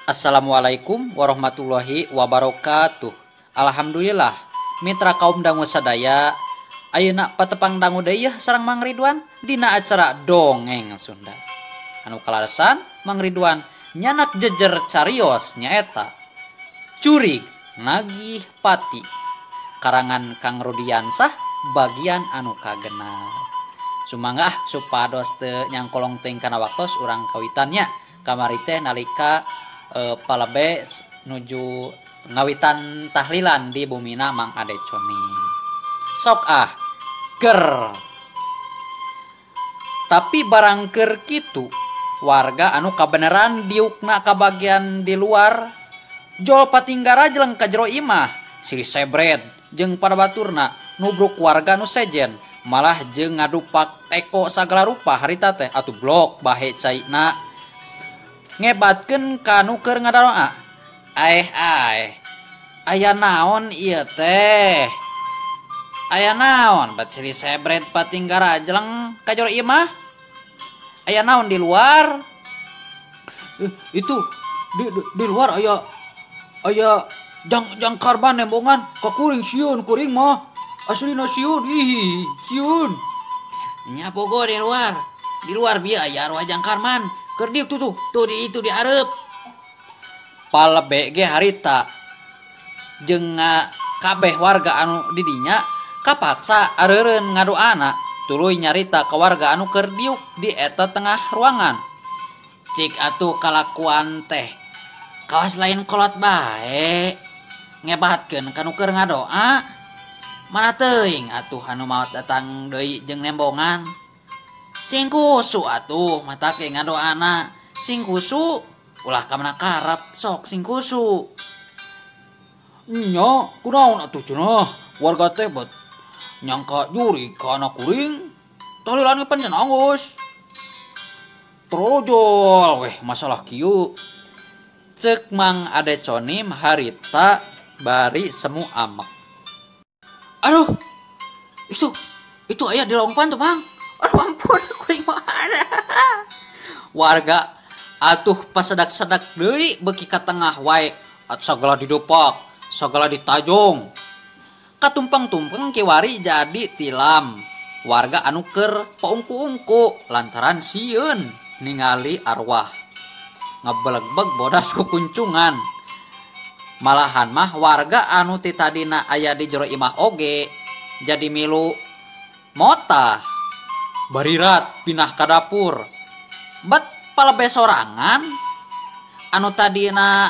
Assalamualaikum warahmatullahi wabarakatuh. Alhamdulillah mitra kaum dangu sadaya ayeuna patepang dangu deui yeuh sareng Mang Ridwan dina acara Dongeng Sunda. Anu kalaresan Mang Ridwan nyanak jejer carios nyaeta Curig Nagih Pati karangan Kang Rudiansah bagian anu kagenap. Sumangga supados teu nyangkolong teuing kana waktos urang kawitannya kamari teh nalika palebe nuju ngawitan tahlilan di bumina Mang Ade Conim. Sok ah ger. Tapi barang ker kitu warga anu kabeneran diukna kabagian di luar jol patinggara jeleng ka jero imah silih sebret jeung pada baturna nubruk warga nu sejen malah jeung ngadupak teko sagala rupa harita teh atuh blok bahe caina ngebatkeun ka nu keur ngadaroa. Aeh aeh aya naon ieu teh, aya naon bat silih sebret patinggara jeleng ka jero imah, aya naon di luar? Itu di luar aya jangkar nembongan ka kuring sieun, kuring mah aslina sieun, ih sieun nya pogo di luar bieu aya arwah jangkarman keur diuk tuh di itu di areup. Palebe ge harita jeung kabeh warga anu di dinya kapaksa areureun ngadoana tuluy nyarita ka warga anu keur diuk di eta tengah ruangan. Cik atuh kalakuan teh kawas lain kolot bae ngebatkeun ka nu keur ngadoa. Mana teuing atuh anu maot datang deui jeung nembongan. Sing kusu atuh mata ke ngadoana, sing kusu ulah ka mana karep sok sing kusu. Nya kunaon atuh cenah warga teh bet nyangka juri ka anak kuring tahlilan ge pancen anggeus. Trojol weh masalah kieu. Ceuk Mang Ade Conim harita bari semu amek. Aduh, itu aya di lawang pantu, Mang. Aduh ampun, kuring mah ada. Warga atuh pasedak-sedak deui beuki ka tengah wae, atuh sagala didopak, sagala ditajong. Katumpeng-tumpeng kiwari jadi tilam. Warga anu keur paungku-ungku lantaran sieun ningali arwah. Ngebelegbeg bodas ku kuncungan. Malahan mah warga anu ti tadina aya di jero imah oge jadi milu motah. Barirat pindah ka dapur. Bet palebe sorangan anu tadina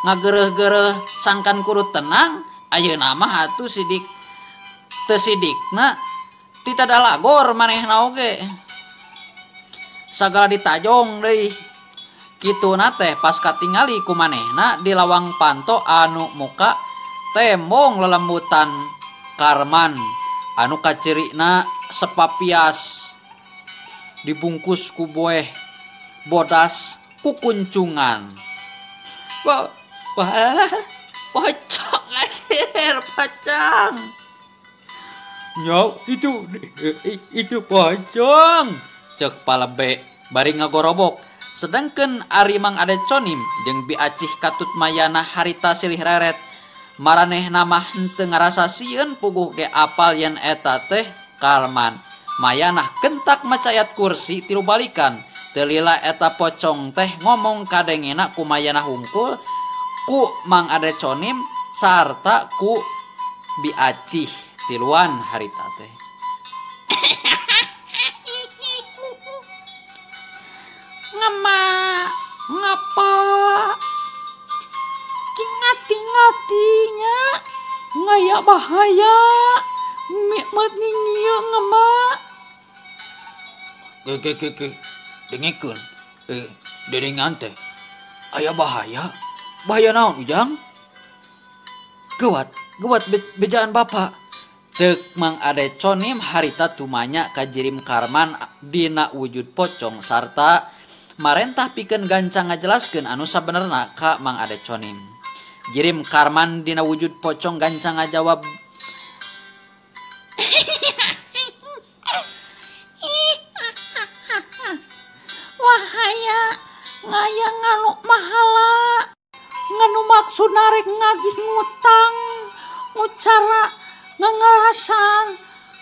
ngagereuh-gereuh sangkan kudu tenang ayeuna mah atuh sidik teu sidikna ti tadalagor manehna oge. Sagala ditajong deui. Kituna teh pas katingali ku manehna di lawang panto anu muka tembong lelembutan Karman anu kacirina sepapias dibungkus ku boeh bodas ku kuncungan. Wah, pocong anjir, pocong. Nya itu pocong ceuk palebe bari ngagorobok. Sedangkan ari Mang Ade Conim jeung Bi Acih katut mayana harita silih reret maranehna mah henteu ngarasa sieun puguh ge apal yen eta teh Karman. Mayanah kentak macayat kursi tilu balikan. Teu lila eta pocong teh ngomong kadengena ku Mayanah hungkul ku Mang Ade Conim sarta ku Bi Acih tiluan harita teh. Ngema ngapa ngati-ngatinya ngaya bahaya mikmat ningieu ngema. Ge dengekeun dedengan teh aya bahaya. Bahaya naon Ujang? Geuwat bejaan bapak. Ceuk Mang Ade Conim harita tumanya ka jirim Karman dina wujud pocong sarta marentah pikeun gancang ngajelaskeun anu sabenerna ka Mang Ade Conim. Jirim Karman dina wujud pocong gancang ngajawab. Wahaya ngaya ngaluk mahala. Maksudna rek ngagih ngutang ngucara ngengerasan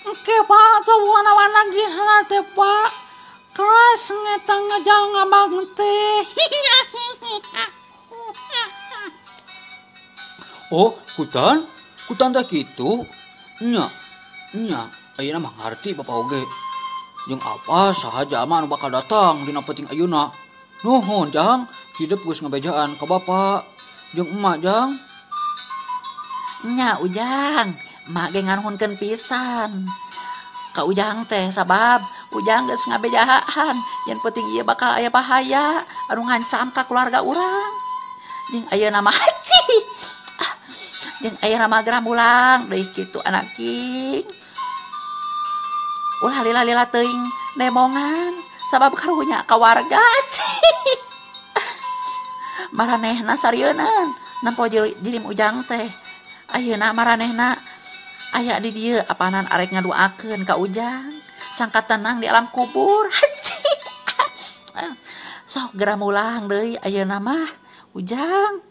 engke Pak teu wana-wana teh Pak. Keras ngetang ngejang ngabang teh. Oh, kutan? Kutan teh kitu? Nya, nya, ayeuna mah ngarti bapak oge. Jeung apa saha jalma anu bakal datang dina peuting ayeuna? Nuhun, Jang, hidup geus ngabejaan ka bapak. Jeung emak, Jang. Nya, Ujang, emak ge nganuhunkeun pisan. Ka Ujang teh sabab Ujang geus ngabejaan yen peuting ieu bakal aya bahaya anu ngancam ka keluarga urang. Jeung ayeuna mah haji. Jeung ayeuna mah geura mulang deui kitu anak king. Ulah lila-lila teuing nembongan sabab karunya ka warga. Maranehna sarieunaan nempo jirim Ujang teh. Ayeuna maranehna aya di dieu apanan arek ngaduakeun ka Ujang sangka tenang di alam kubur. Sok geura mulang deui ayeuna mah Ujang.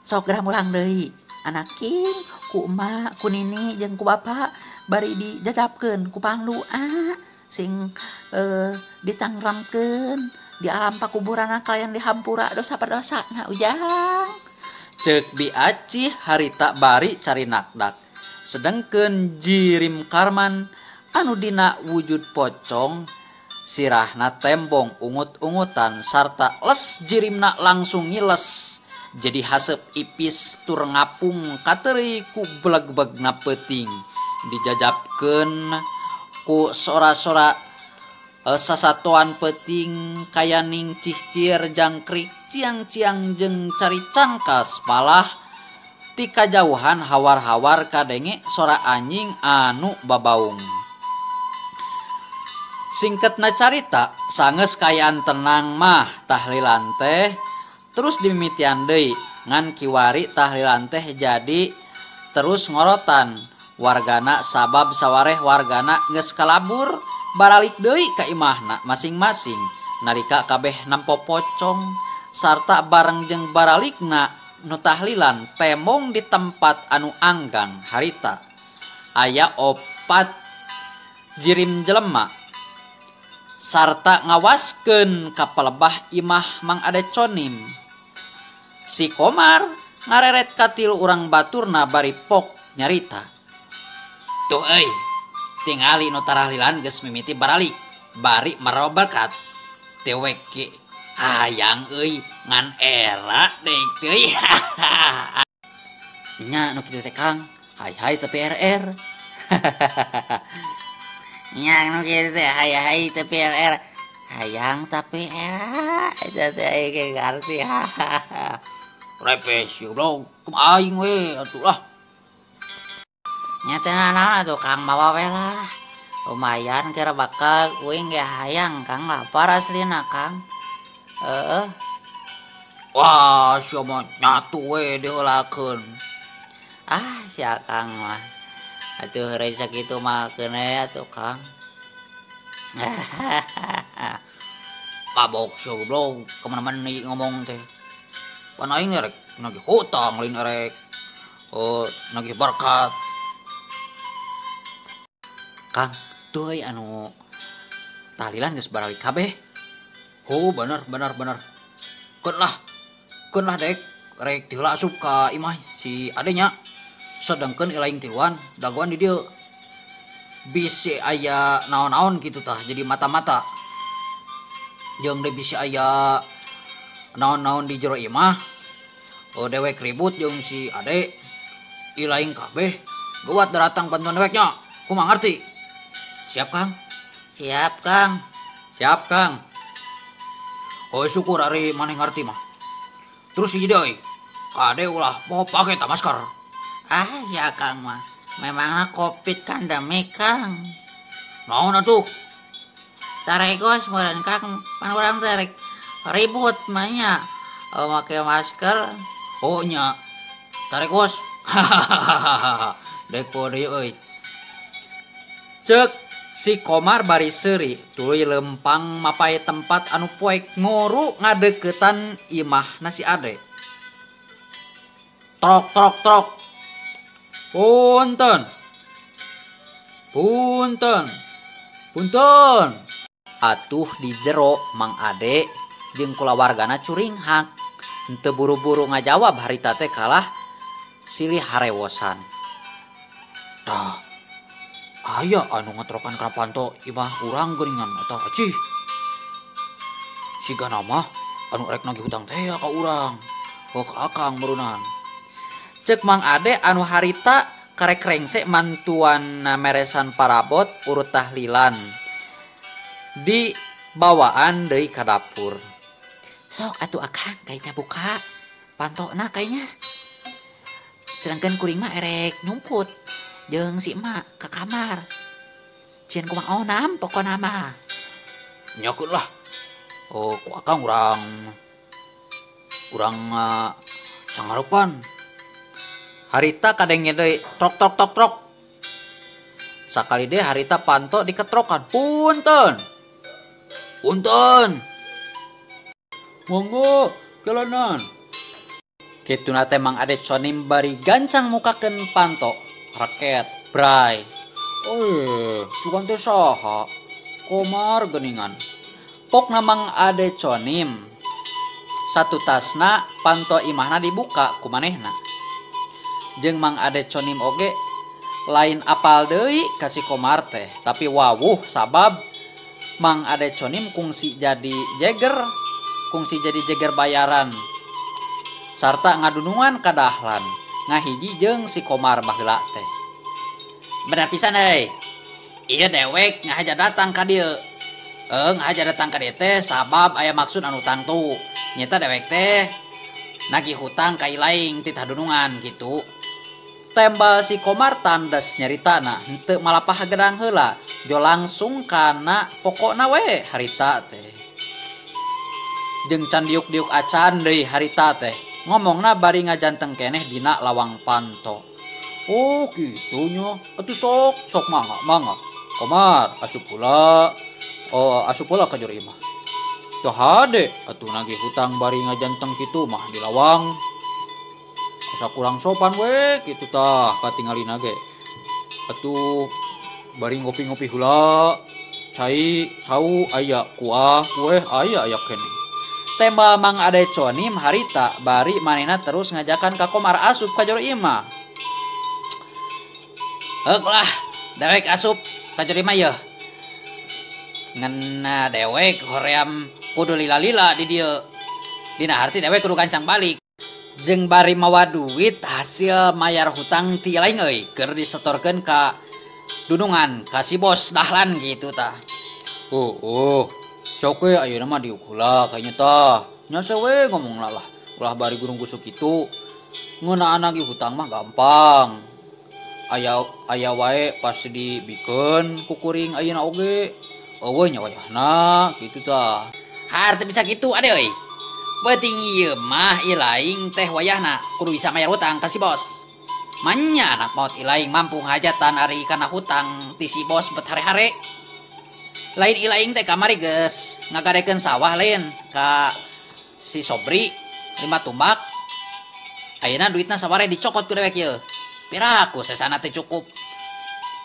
Sok geura mulang deui anak king ku emak ku nini jeung ku bapak bari dijajapkeun ku pangdoa sing ditangramkeun di alam pakuburan kalian dihampura dosa perdosa na Ujang. Ceuk Bi Acih harita bari cari nakdak. Sedengkeun jirim Karman anu dina wujud pocong sirahna tembong ungut-ungutan sarta les jirimna langsung ngiles. Jadi haseup ipis tur ngapung kateuri ku blegbegna peuting dijajapkeun ku sora-sora sasatoan peuting kayaning cihcir jangkrik ciang-ciang jeung cari cangkas malah ti kajauhan hawar-hawar kadenge sora anjing anu babaung. Singketna carita sangeus kayaan tenang mah tahlilan teh terus dimimitian deui ngan kiwari tahlilan teh jadi terus ngorotan wargana sabab sawareh wargana geus kalabur baralik deui ka imahna masing-masing nalika kabeh nampo pocong sarta bareng jeung baralikna nu tahlilan temong di tempat anu anggang harita aya opat jirim jelema sarta ngawaskeun ka palebah imah Mang Ade Conim. Si Komar ngareret ka tilu urang baturna bari pok nyarita. Tuh euy, tingali nu tarahlilan geus mimiti baralik, bari marawa berkat. Dewek ge hayang euy ngan era deui teuy. Nya nu kitu teh Kang, hai-hai tapi RR. Nya nu kitu teh hai-hai tapi RR. Hayang tapi era eta teh aing ge ngarti. Repes goblok, kum aing we atuh lah. Nya teh naon atuh Kang mawa we lah. Lumayan kira bakal uing ge hayang Kang lapar aslina Kang. Heeh. Wah, sia mah nyatu we diheulakeun. Ah, sia Kang mah. Atuh heureuy sakitu mah keun we atuh Kang. Mabok sia goblok, kemana-mana ngomong teh. Pan aing rek nagih hutang lain rek. Oh, nagih berkat. Kang, tuh euy anu tahlilan geus baralik kabeh. Oh, bener bener bener. Keun lah. Keun lah dek rek tiheula asup ka imah si adenya. Sedengkeun ilaing tiluan dagoan di dieu. Bisi aya naon-naon kitu tah jadi mata-mata. Jeung deui bisi aya naon-naon di jero imah. Oh, dewek ribut jeung si ade. Ilaing kabeh geuwat daratang bantuan deweknya. Kumaha ngarti? Siap Kang? Siap Kang. Siap Kang. Oh syukur ari maneh ngarti mah. Terus hiji deui. Kade ulah poho pake ta masker. Ah ya Kang mah. Memangna Covid kan demi Kang. Naon atuh? Taregos meureun Kang, pan urang teh rek ribut mah nya. Make masker. Oh nya. Taregos. Dek poho deui euy. Ceuk si Komar bari seuri tuluy lempang mapai tempat anu poek ngoru ngadeukeutan imahna si Ade. Trok trok trok. Punten. Punten. Punten. Atuh di jero Mang Ade jeung kulawargana curinghak. Henteu buru-buru ngajawab harita teh kalah silih harewosan. Tah, aya anu ngetrokan kana panto imah urang geuningan eta acih. Sigana mah anu rek nagih hutang teh ka urang. Oh ka akang meureunnan. Cek Mang Ade anu harita karek rengse mantuan meresan parabot urut tahlilan di bawaan deui ka dapur. Sok atuh akang kayaknya buka pantona kayaknya. Sedangkan kuring mah erek nyumput jeung si emak ke kamar. Cien kumaha onam pokona mah. Nyakeun lah. Oh ku akang urang sangarepan. Harita kadenge deui trok trok trok trok. Sakali deui harita panto diketrokan. Punten. Punten. Monggo jalanan. Kituna teh Mang Ade Conim bari gancang mukakeun panto. Raket, bray. Sugan teh saha? Komar geuningan. Pokna Mang Ade Conim satu tasna panto imahna dibuka ku manehna. Jeung Mang Ade Conim oge lain apal deui ka si Komar teh, tapi wawuh sabab Mang Ade Conim kungsi jadi jeger, kungsi jadi jeger bayaran sarta ngadunungan ka Dahlan ngahiji jeung si Komar baheula teh. Bener pisan euy. Ieu dewek ngahaja datang ka dieu. Ngahaja datang ka dieu teh sabab aya maksud anu tangtu. Nyata dewek teh nagih hutang ka ilaing ti tadunungan kitu. Tembal si Komar tandes nyaritana henteu malapah gedang heula, jo langsung kana pokokna we harita teh. Jeung can diuk-diuk acan deui harita teh. Ngomongna bari ngajanteng keneh dina lawang panto. Oh kitu nya, atuh sok sok mangga mangga. Komar asup heula. Oh asup heula ka jero imah. Teu hade atuh nagih hutang bari ngajanteng kitu mah di lawang. Asa kurang sopan we kitu tah katingalina ge. Atuh bari ngopi-ngopi heula. Cai cau aya kuah kue aya aya keneh. Tembal Mang Ade Conim harita bari manehna terus ngajakan ka Komar asup ka jero imah. Heuk lah, dewek asup ka jero imah yeuh. Ngeuna dewek hoream kudu lila-lila di dieu. Dina harti dewek kudu gancang balik. Jeung bari mawa duit hasil mayar hutang ti lain euy keur disetorkeun ka dunungan ka si bos Dahlan gitu tah. Oh. Sok we ayeuna mah diuk heula kayaknya tah. Nya we ngomongna lah. Ulah bari gurung gusuk kitu. Ngeunaan nagih hutang mah gampang. Aya aya wae pasti dibikeun ku kuring ayeuna oge. Eueuh nya wayahna kitu tah. Har teu bisa kitu ade euy. Peuting ieu mah ilaing teh wayahna kudu bisa mayar hutang ka si bos. Manya anak maot ilaing mampu hajatan ari kana hutang ti si bos bet hare-hare. Lain ilaing teh kamari geus ngagadekeun sawah lain ka si Sobri 5 tumbak. Ayeuna duitna saware dicokot ku dewek ieu. Piraku sesana teh cukup.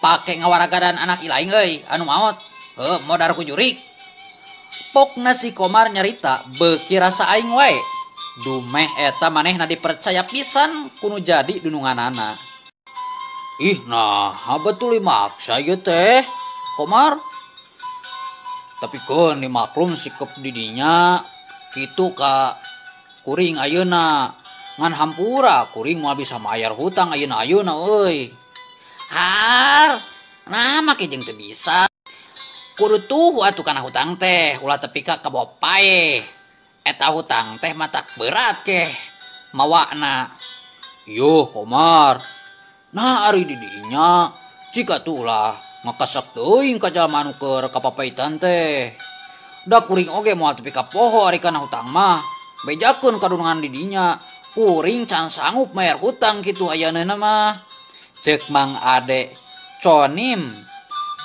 Pake ngawaragadan anak ilaing euy anu maot. Heuh modar ku jurik. Pokna si Komar nyarita beuki rasa aing wae. Dumeh eta manehna dipercaya pisan kunu jadi dununganana. Ih nah betul maksa ieu teh Komar. Tapi keun dimaklum sikep didinya kitu ka kuring ayeuna. Ngan hampura kuring moal bisa mayar hutang ayeuna-ayeuna euy. Har, nah make jeung teu bisa. Kudu tuh atuh kana hutang teh ulah tepi ka kabawa paeh. Eta hutang teh matak berat keh mawana. Yuh Komar. Nah ari didinya jika tuh ulah ngakasak teuing ka jalma anu keur kapapaitan teh. Da kuring oge moal tepi ka poho ari kana hutang mah. Bejakeun kadunungan didinya. Kuring can sanggup mayar hutang kitu ayeuna mah. Ceuk Mang Ade Conim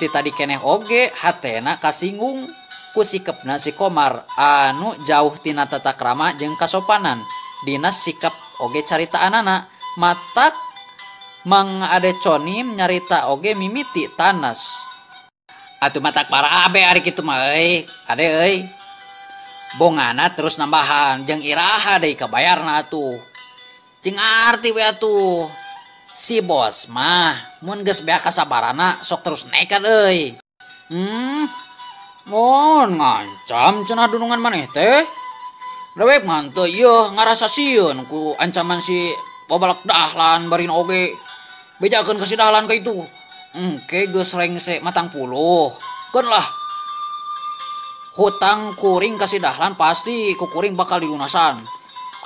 ti tadi keneh oge hatena kasinggung ku sikepna si Komar anu jauh tina tata krama jeung kasopanan dina sikap oge caritaanana. Matak Mang Ade Conim nyarita oge mimiti tanas. Atuh matak para abe ari kitu mah euy, ade euy. Bongana terus nambahan jeung iraha deui kabayarna atuh. Cing arti we atuh. Si bos mah mun geus beak kasabarana sok terus nekat euy. Mun ngancam cenah dunungan maneh teh. Dewek mah teu ieu ngarasa sieun ku ancaman si babalak Dahlan barin oge. Bejakeun ka si Dahlan ka itu. Engke geus rengse 40. Keun lah. Hutang kuring ka si Dahlan pasti ku kuring bakal dilunasan.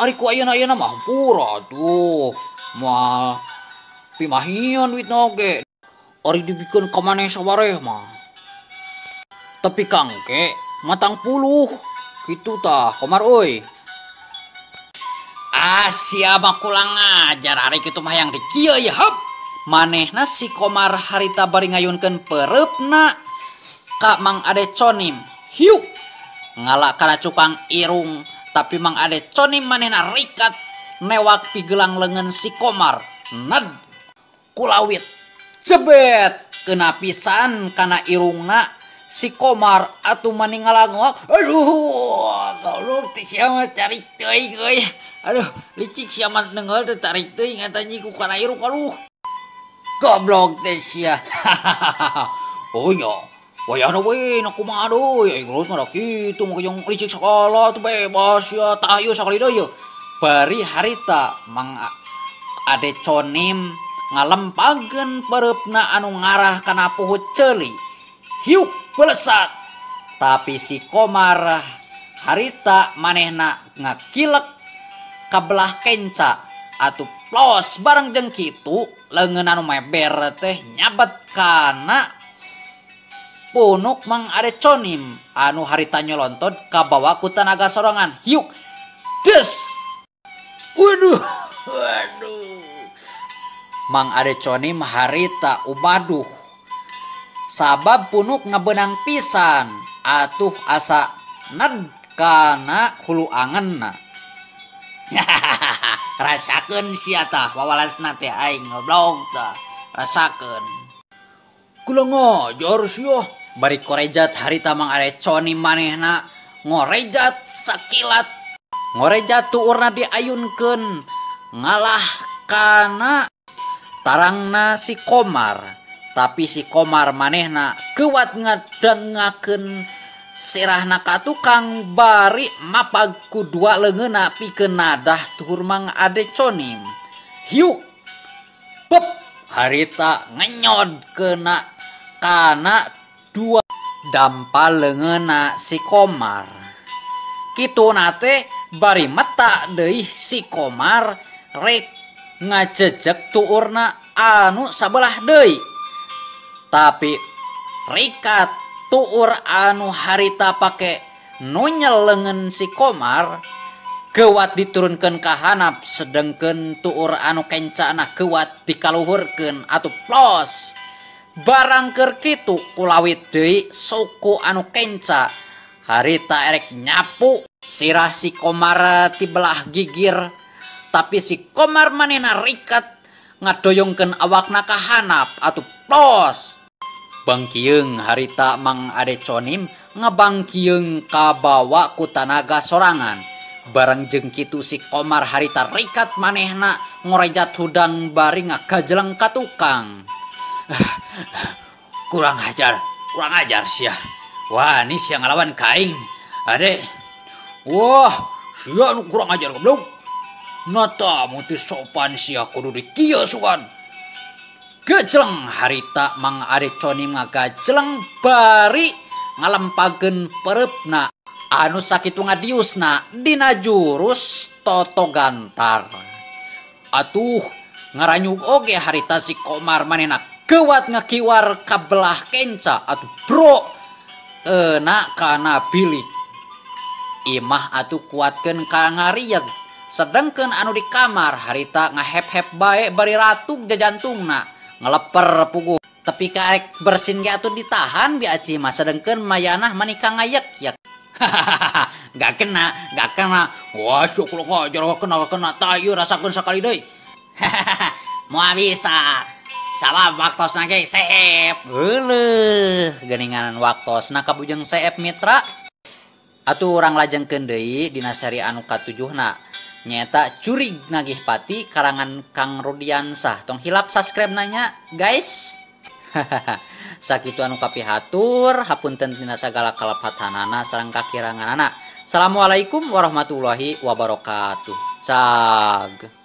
Ari ku ayeuna-ayeuna mah hampura atuh. Moal pimahian duitna oge. Ari dibikeun ka maneh sawareh mah. Tapi kangke 40. Kitu tah Komar euy. Ah sia mah kurang ajar ari kitu mah yang di kieu ye heup. Manehna si Komar harita bari ngayunkeun pereupna ka Mang Ade Conim. Hiuk ngala kana cukang irung tapi Mang Ade Conim manehna rikat newak pigelang leungeun si Komar. Ned kulawit jebet kena pisan kana irungna si Komar atuh mani ngalanguak. Aduh, goblok teh sia mah tarik teuing euy. Aduh, licik sia mah nengeul teh tarik teuing eta nyi ku kana irung aduh. Goblok teh sia. Oh nya, wayahna we na kumaha deui aing geus mah kitu mah jeung licik sakala tuh bebas ya tah ieu sakali deui. Bari harita Mang Ade Conim ngalempageun pereupna anu ngarah kana puhut ceuli. Hiuk belesat. Tapi si Komar harita manehna ngakilek ka belah kenca atuh plos bareng jeung kitu leungeun anu meber teh nyabet kana punuk Mang Ade Conim anu harita nyolontod kabawa ku tanaga sorangan. Hiuk des. Waduh, waduh. Mang Ade Conim harita umaduh sabab punuk ngabeunang pisan atuh asa ned kana hulu angenna. Rasakeun sia tah wawalasna teh aing goblok tah. Rasakeun. Kula ngajar sia. Bari korejat harita Mang Ade Conim manehna ngorejat sakilat. Ngorejat tuurna diayunkeun ngalah kana tarangna si Komar. Tapi si Komar manehna keuat ngadengakeun sirahna ka tukang bari mapag ku dua leungeunna pikeun nadah tuhur Mang Ade Conim. Hiuk pep harita ngenyod kena kana dua dampal leungeunna si Komar. Kituna teh bari meta deui si Komar rek ngajejek tuurna anu sabelah deui. Tapi rikat tuur anu harita pake nunyel leungeun si Komar geuwat diturunkeun ka hanap sedengkeun tuur anu kencana geuwat dikaluhurkeun atuh plos. Barang keur kitu kulawit deui suku anu kenca harita erek nyapu sirah si Komar ti belah gigir. Tapi si Komar manehna rikat ngadoyongkeun awakna ka hanap atuh plos. Bangkieung harita Mang Ade Conim ngebangkieung kabawa ku tanaga sorangan. Bareng jeung kitu si Komar harita rikat manehna ngorejat hudang bari ngagajeleng ka tukang. Kurang ajar sia. Wah, ini sia ngalawan ka aing. Ade. Wah, sia nu kurang ajar goblok. Nata mun teu sopan sia kudu dikieu sugan. Gejleng harita Mang Ade Conim ngagajeleng bari ngalempageun pereupna anu sakitu ngadiusna dina jurus toto gantar. Atuh ngaranyug oge harita si Komar manehna geuwat ngakiwar ka belah kenca atuh bro euna kana bilik. Imah atuh kuatkeun ka ngarieg sedengkeun anu di kamar harita ngahep-hep bae bari ratug jajantungna ngeleper puguh. Tapi karek bersin ge atuh ditahan bi aci mah sedengkeun mayanah manika ngayek-yek. Gak kena, gak kena. Wah, syukur ngajar kena, kena. Tayu rasakeun sakali deui. Moal bisa. Sabab waktosna ge seep. Euleuh, geuningan waktosna ka Bujeng Seep mitra. Atuh urang lajengkeun deui dina seri anu katujuhna. Nyaeta Curig Nagih Pati karangan Kang Rudiansah. Tong hilap subscribe nanya guys. Sakitu anu kapihatur, hapunten tina sagala kalepatanana sareng kakiranganana. Assalamualaikum warahmatullahi wabarakatuh. Cag.